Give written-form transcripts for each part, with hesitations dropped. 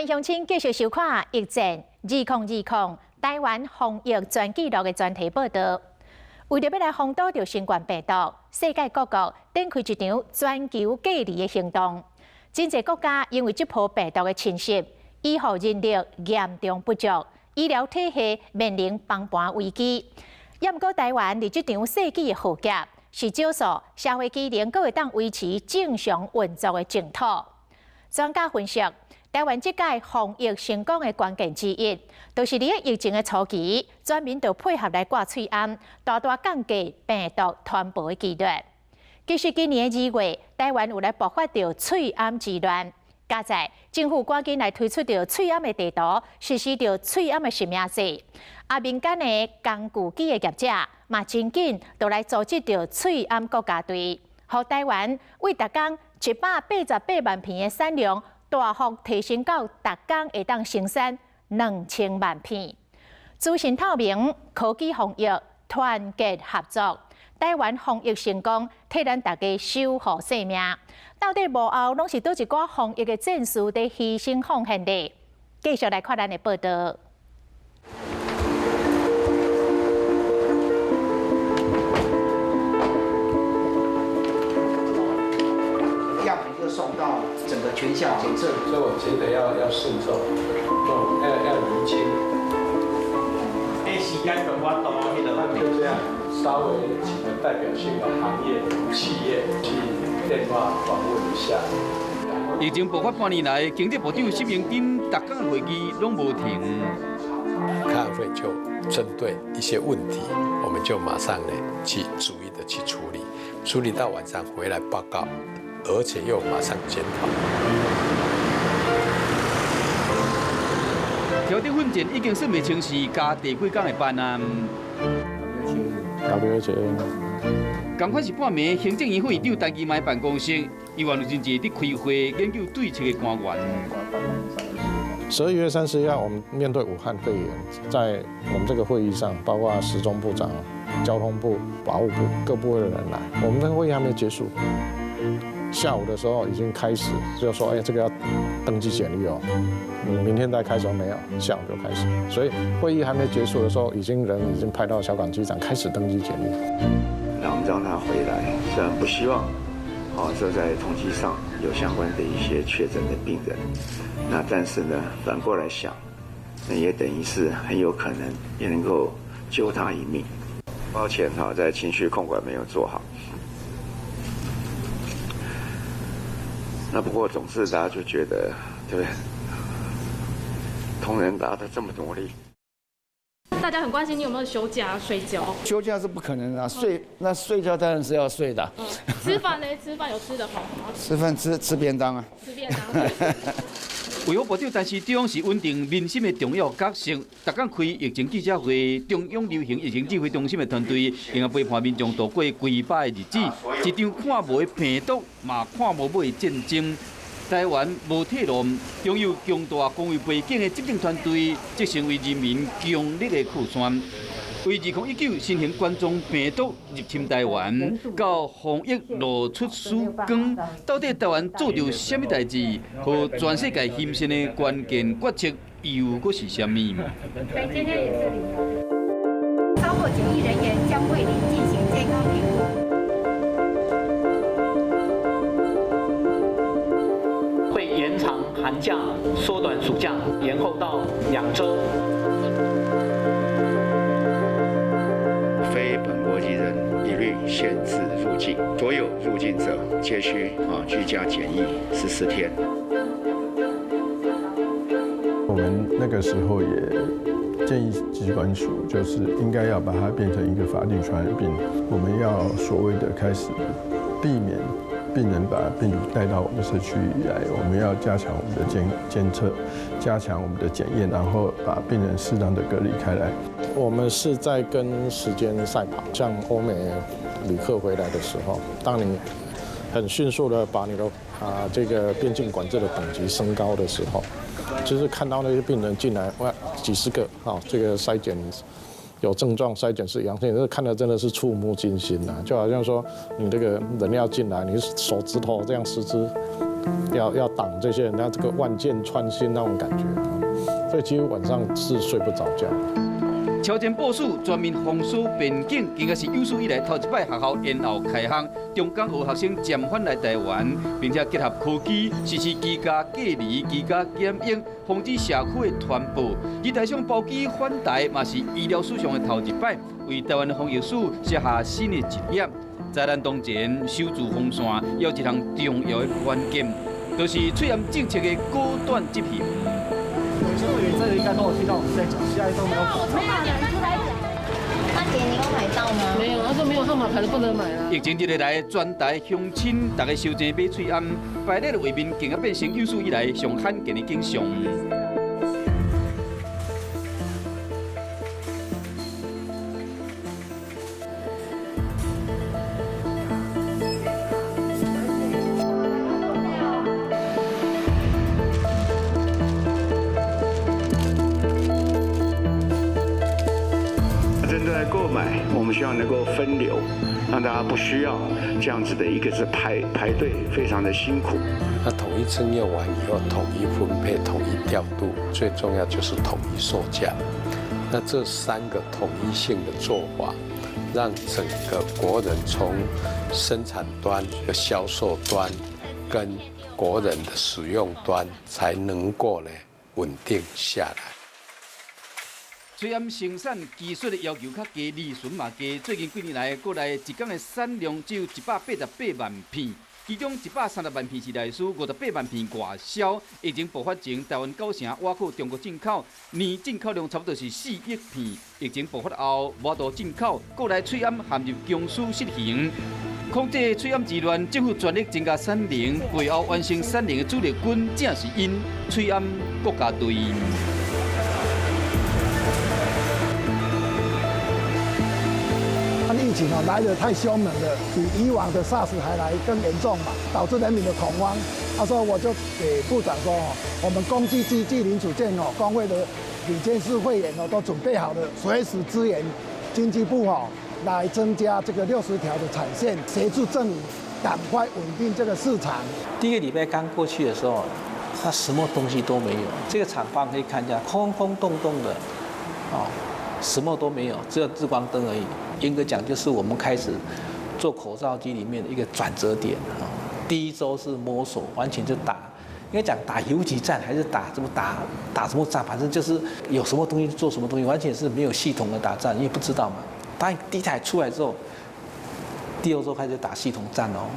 迎鄉親繼續收看《疫戰2020台灣防疫全紀錄》的專題報導。為著欲來防堵著新冠病毒，世界各國展開一場全球隔離的行動。真濟國家因為這波病毒的侵襲，醫護人力嚴重不足，醫療體系面臨崩盤危機。也毋過台灣佇這場世紀的浩劫，是少數社會機能閣會當維持正常運作的淨土。專家分析，台灣這屆防疫成功的關鍵之一，就是佇疫情的初期，全民都配合來掛喙罨，大大降低病毒傳播的幾率。其實今年2月，台灣有來爆發著喙罨之亂，佳哉政府趕緊來推出著喙罨的地圖，實施著喙罨的實名制。啊，民間的工具機的業者嘛，真緊就來組織著喙罨國家隊，予台灣為逐工188萬片的產量，大幅提升到逐工會當生產2000萬片。資訊透明、科技防疫、團結合作，台灣防疫成功，替咱大家守護性命。到底幕後攏是佗一寡防疫的戰士佇犧牲奉獻的？繼續來看咱的報導。樣品就送到整個全校檢測，所以我覺得要慎重，要釐清。時間就我多，就這樣，稍微幾個代表性的行業企業去電話訪問一下。疫情爆發半年來，經濟部長沈榮津逐工會議攏無停。開會就針對一些問題，我們就馬上呢去逐一的去處理，處理到晚上回來報告，而且又馬上檢討。調整奮戰已經算袂清是加第幾工的班啊。 WHO。仝款是半暝，行政院副院長陳其邁辦公室，伊原有真濟佇開會研究對策的官員。12月31號，我們面對武漢肺炎，在我們這個會議上，包括時中部長、交通部、法務部各部會的人來，我們這個會議還沒結束，下午的時候已經開始就說：“哎，這個要登記檢疫哦，明天再開始沒有？下午就開始。”所以會議還沒結束的時候，已經人已經派到小港機場開始登記檢疫。那我們讓他回來，雖然不希望，哦，這在統計上有相關的一些確診的病人，那但是呢，反過來想，那也等於是很有可能也能夠救他一命。抱歉哈，在情緒控管沒有做好。那不過總是大家就覺得，對不對？同仁打得這麼努力。大家很關心你有沒有休假睡覺？休假是不可能的，睡那睡覺當然是要睡的。吃飯呢？吃飯有吃得好嗎？吃飯吃便當啊。吃便當。衛福部長陳時中是穩定民心的重要角色。逐工開疫情記者會，中央流行疫情指揮中心的團隊，已經陪伴民眾度過幾百个日子。一場看無的病毒，嘛看無尾的戰爭。台灣無退路，擁有強大公衛背景的執政團隊，則成為人民強力的靠山。為2019新型冠狀病毒入侵台灣，到防疫露出曙光，到底台灣做著啥物代誌，予全世界欣賞的關鍵決策又閣是啥物？所以今天也是零。超過檢疫人員將為您進行健康評估。會延長寒假，縮短暑假，延後到2週。非本國籍人一律限制入境，所有入境者皆需居家檢疫14天。我們那個時候也建議疾管署，就是應該要把它變成一個法定傳染病。我們要所謂的開始避免病人把病毒帶到我們社區來，我們要加強我們的監測，加強我們的檢驗，然後把病人適當的隔離開來。我們是在跟時間賽跑，像歐美旅客回來的時候，當你很迅速的把你的這個邊境管制的等級升高的時候，就是看到那些病人進來，哇，幾十個啊，這個篩檢有症狀，篩檢是陽性，這看得真的是觸目驚心吶，就好像說你這個人要進來，你手指頭這樣十指要挡这些人，那这个万箭穿心那种感觉，所以几乎晚上是睡不着觉。超前部署，全面封锁边境，今个是有史以来头一摆学校延后开学，中港澳学生渐返来台湾，并且结合科技实施居家隔离、居家检疫，防止社区的传播。而台商包机返台嘛是医疗史上的头一摆，为台湾的防疫史写下新的一页。灾难当前，守住防线，有一项重要的关键，就是喙罨政策的果断执行。这个应该都有听到我们在讲，其他都没有。阿姐，你有买到吗？没有，他说没有号码牌的不能买了。疫情这个来，全台乡亲大家相争买喙罨，排列的画面更加变成有史以来上罕见的景象。我们希望能够分流，让大家不需要这样子的一个是排队，非常的辛苦。那统一称验完以后，统一分配、统一调度，最重要就是统一售价。那这三个统一性的做法，让整个国人从生产端、销售端跟国人的使用端，才能够呢稳定下来。喙罨生产技术的要求较低，利润嘛低。最近几年来，国内一天的产量只有188万片，其中130万片是内需，58万片外销。疫情爆发前，台湾9成倚靠中国进口，年进口量差不多是4亿片。疫情爆发后，无度进口，国内喙罨陷入供需失衡。控制喙罨之乱，政府全力增加产能，过后完成产能的主力军，正是𪜶喙罨国家队。疫情哦来得太凶猛了，比以往的 SARS 还来更严重嘛，导致人民的恐慌。他说，我就给部长说哦，我们工具机技零组件哦，工会的理监事会员哦都准备好了，随时支援经济部哦来增加这个60条的产线，协助政府赶快稳定这个市场。第一个礼拜刚过去的时候，他什么东西都没有，这个厂房可以看一下，空空洞洞的，哦。什么都没有，只有日光灯而已。严格讲，就是我们开始做口罩机里面的一个转折点啊。第一周是摸索，完全就打，应该讲打游击战还是打怎么打，打什么战，反正就是有什么东西做什么东西，完全是没有系统的打战，因为不知道嘛。当第一台出来之后，第二周开始打系统战哦，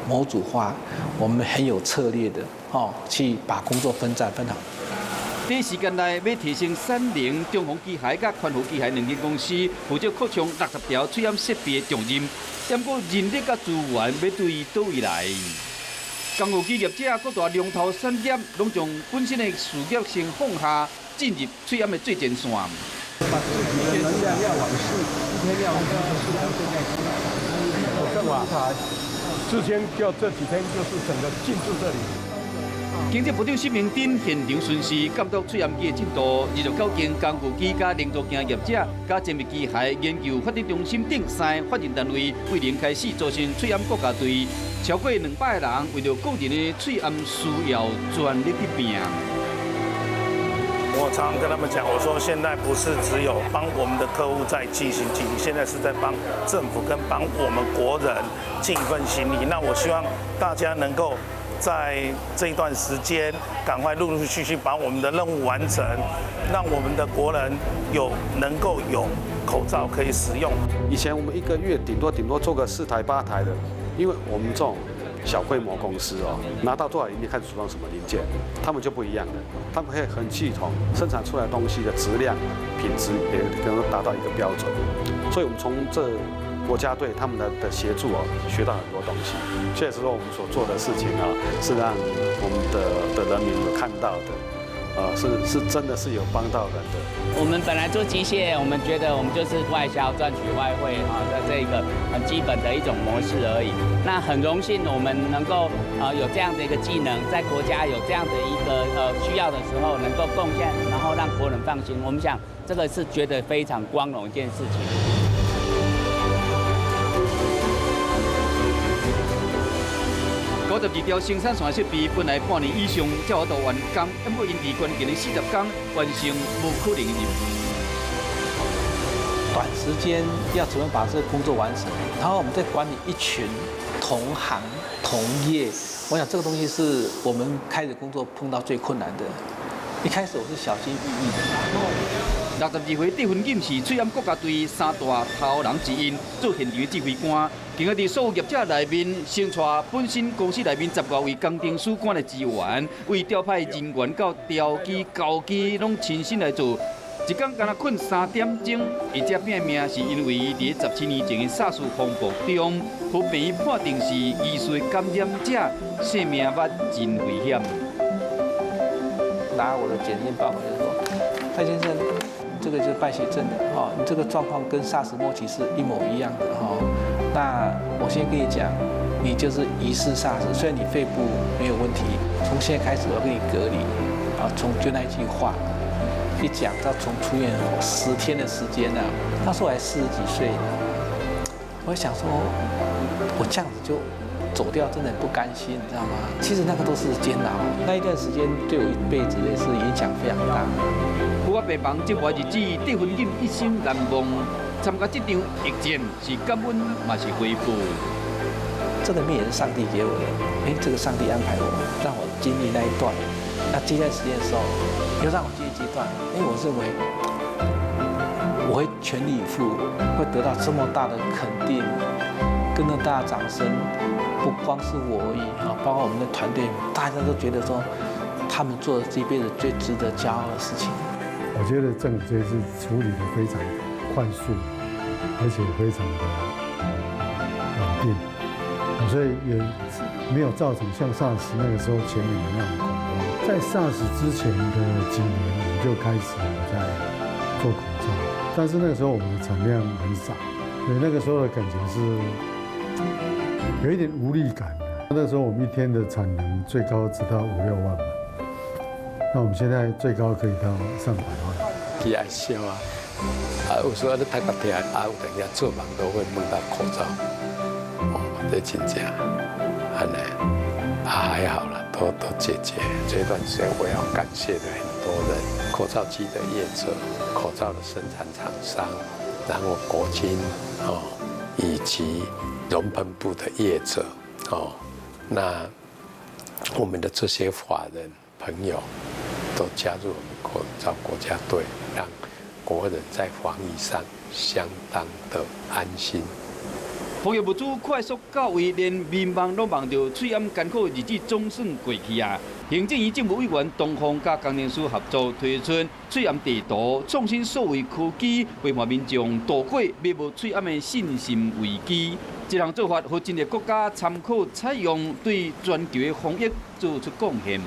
模组化，我们很有策略的哦，去把工作分散分好。短时间内要提升产能，中宏机械佮宽和机械两间公司负责扩充60条喙罨设备的重任，不过人力佮资源要对佗位来？工具机业者各大龙头产业，拢将本身的事业先放下，进入喙罨的最前线。把自己的能量要往四，一天要4条线出来。之前就这几天就是整个进驻这里。经济部长沈明珍现场巡视监督喙罨机的进度，29间工具机佮零组件业者、佮精密机械研究发展中心等3个法人单位，为零开始组成喙罨国家队，超过200个人为著个人的喙罨需要全力去拼。我常常跟他们讲，我说现在不是只有帮我们的客户在进行经营，现在是在帮政府跟帮我们国人尽一份心力。那我希望大家能够在这一段时间，赶快陆陆续续把我们的任务完成，让我们的国人能够有口罩可以使用。以前我们一个月顶多做个4台8台的，因为我们这种小规模公司哦，拿到多少零件开始组装什么零件，他们就不一样了，他们可以很系统生产出来东西的质量、品质也能够达到一个标准。所以，我们从这国家队他们的协助哦，学到很多东西。确实说，我们所做的事情啊，是让我们的人民有看到的，是真的是有帮到人的。我们本来做机械，我们觉得我们就是外销赚取外汇啊的这个很基本的一种模式而已。那很荣幸我们能够有这样的一个技能，在国家有这样的一个需要的时候能够贡献，然后让国人放心。我们想这个是觉得非常光荣一件事情。高52條生產線設備本來半年以上才有法度完工，不過𪜶佇關鍵的40工完成無可能的任務。短時間要怎麼把這個工作完成？然後我們再管理一群同行同業，我想這個東西是我們開始工作碰到最困難的。一開始我是小心翼翼的。62歲戴芬錦是喙罨國家隊三大頭人之一，做現場的指揮官。今日佇所有業者內面，先帶本身公司內面10外位工程師趕來支援，為調派人員到調機、交機，攏親身來做。一工干焦睏3點鐘，伊這拼命是因為伊佇17年前的薩斯風暴中，予病院判定是疑似感染者，性命捌真危險。拿我的檢驗報告就說，蔡先生，這個就是敗血症的哦，你這個狀況跟薩斯末期是一模一樣的哈。那我先跟你講，你就是疑似薩斯，雖然你肺部沒有問題，從現在開始我要跟你隔離啊。從就那一句話一講到從出院10天的時間呢，那時候我還40幾歲呢，我想說，我這樣子就走掉，真的很不甘心，你知道嗎？其實那個都是煎熬，那一段時間對我一輩子也是影響非常大。負壓病房這段日子，戴芬錦一生難忘。參加這場疫戰是感恩，嘛是回報。這個命也是上帝給我的，哎，這個上帝安排我，讓我經歷那一段。那這段時間的時候，又讓我經歷這一段，因為我認為我會全力以赴，會得到這麼大的肯定，跟那麼大的掌聲，不光是我而已啊，包括我們的團隊，大家都覺得說，他們做了這輩子最值得驕傲的事情。我覺得政府這次處理得非常快速，而且非常的穩定，所以也沒有造成像 SARS 那個時候全民的那種恐慌。在 SARS 之前的幾年，我們就開始在做口罩，但是那個時候我們的產量很少，所以那個時候的感覺是有一點無力感。那時候我們一天的產能最高只到五六萬嘛，那我們現在最高可以到上百萬。伊愛笑啊，啊，有時候你頭殼疼，啊，有當時做夢都會夢到口罩，哦，這真正，按呢，啊還好啦，都解決。這段時間我要感謝的很多人，口罩機的業者，口罩的生產廠商，然後國軍哦，以及熔噴布的業者哦，那我們的這些法人朋友都加入我們口罩國家隊，讓國人在防疫上相當的安心。防疫物資快速到位，連眠夢攏夢著喙罨艱苦日子總算過去啊！行政院政務委員唐鳳佮工程師合作推出喙罨地圖，創新數位科技，陪伴民眾度過買無喙罨的信心危機。這項做法，予真濟國家參考採用，對全球的防疫做出貢獻。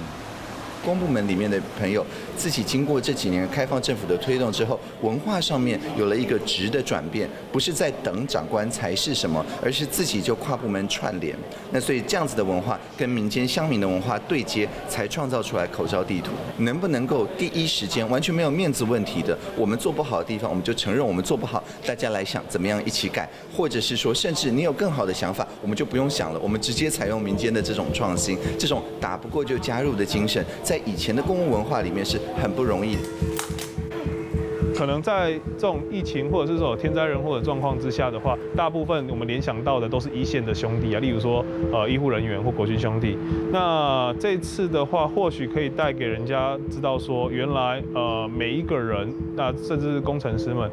公部門裡面的朋友自己經過這幾年開放政府的推動之後，文化上面有了一個質的轉變，不是在等長官才是什麼，而是自己就跨部門串聯。那所以這樣子的文化跟民間鄉民的文化對接，才創造出來口罩地圖。能不能夠第一時間完全沒有面子問題的，我們做不好的地方，我們就承認我們做不好，大家來想怎麼樣一起改，或者是說，甚至你有更好的想法，我們就不用想了，我們直接採用民間的這種創新，這種打不過就加入的精神，在以前的公務文化裡面是很不容易的。可能在這種疫情或者是這種天災人禍的狀況之下的話，大部分我們聯想到的都是一線的兄弟啊，例如說醫護人員或國軍兄弟。那這次的話，或許可以帶給人家知道說，原來每一個人，那甚至是工程師們，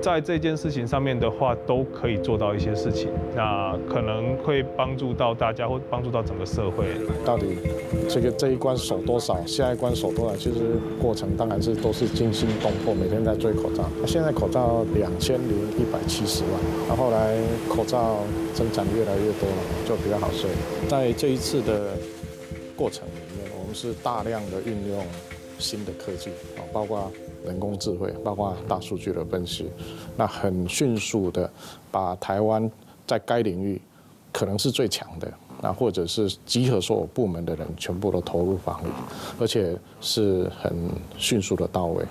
在這件事情上面的話，都可以做到一些事情，那可能會幫助到大家，或幫助到整個社會。到底這個這一關守多少，下一關守多少？其實過程當然是都是驚心動魄，每天在追口罩。現在口罩2170萬，然後來口罩增長越來越多了，就比較好睡。在這一次的過程裡面，我們是大量的運用新的科技啊，包括人工智慧，包括大數據的分析，那很迅速的把台灣在該領域可能是最強的，那或者是集合所有部門的人全部都投入防疫，而且是很迅速的到位。